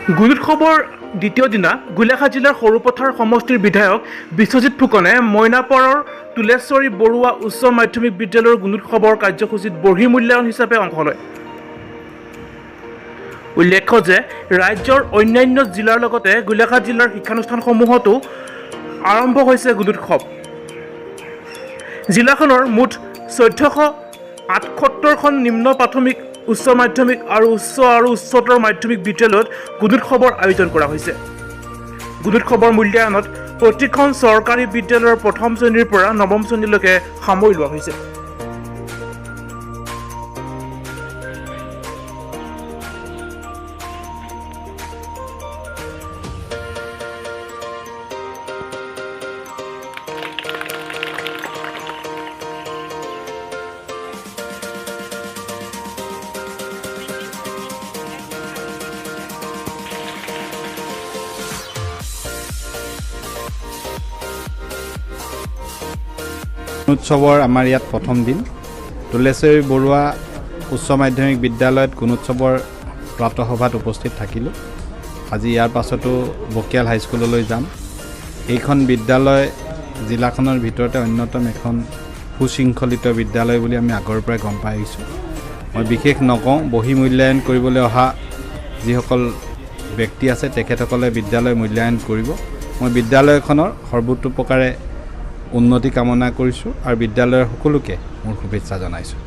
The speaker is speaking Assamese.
গুণোৎসৱৰ দ্বিতীয় দিনা গোলাঘাট জিলাৰ সৰুপথাৰ সমষ্টিৰ বিধায়ক বিশ্বজিৎ ফুকনে মইনাপাৰৰ তুলেশ্বৰী বৰুৱা উচ্চ মাধ্যমিক বিদ্যালয়ৰ গুণোৎসৱৰ কাৰ্যসূচীত বহিৰ্মূল্যায়ন হিচাপে অংশ লয়। উল্লেখ্য যে ৰাজ্যৰ অন্যান্য জিলাৰ লগতে গোলাঘাট জিলাৰ শিক্ষানুষ্ঠানসমূহতো আৰম্ভ হৈছে গুণোৎসৱ। জিলাখনৰ মুঠ 1478খন নিম্ন প্ৰাথমিক, উচ্চ মাধ্যমিক আৰু উচ্চ আৰু উচ্চতৰ মাধ্যমিক বিদ্যালয়ত গুণোৎসৱৰ আয়োজন কৰা হৈছে। গুণোৎসৱৰ মূল্যায়নত প্ৰতিখন চৰকাৰী বিদ্যালয়ৰ প্ৰথম শ্ৰেণীৰ পৰা নৱম শ্ৰেণীলৈকে সামৰি লোৱা হৈছে। গুণোৎসৱৰ আমাৰ ইয়াত প্ৰথম দিন। তুলেশ্বৰী বৰুৱা উচ্চ মাধ্যমিক বিদ্যালয়ত গুণোৎসৱৰ প্ৰাতঃসভাত উপস্থিত থাকিলোঁ। আজি ইয়াৰ পাছতো বকিয়াল হাইস্কুললৈ যাম। এইখন বিদ্যালয় জিলাখনৰ ভিতৰতে অন্যতম এখন সুশৃংখলিত বিদ্যালয় বুলি আমি আগৰ পৰাই গম পাই আহিছোঁ। মই বিশেষ নকওঁ, বহি মূল্যায়ন কৰিবলৈ অহা যিসকল ব্যক্তি আছে তেখেতসকলে বিদ্যালয় মূল্যায়ন কৰিব। মই বিদ্যালয়খনৰ সৰ্বতোপ্ৰকাৰে উন্নতি কামনা কৰিছোঁ আৰু বিদ্যালয়ৰ সকলোকে মোৰ শুভেচ্ছা জনাইছোঁ।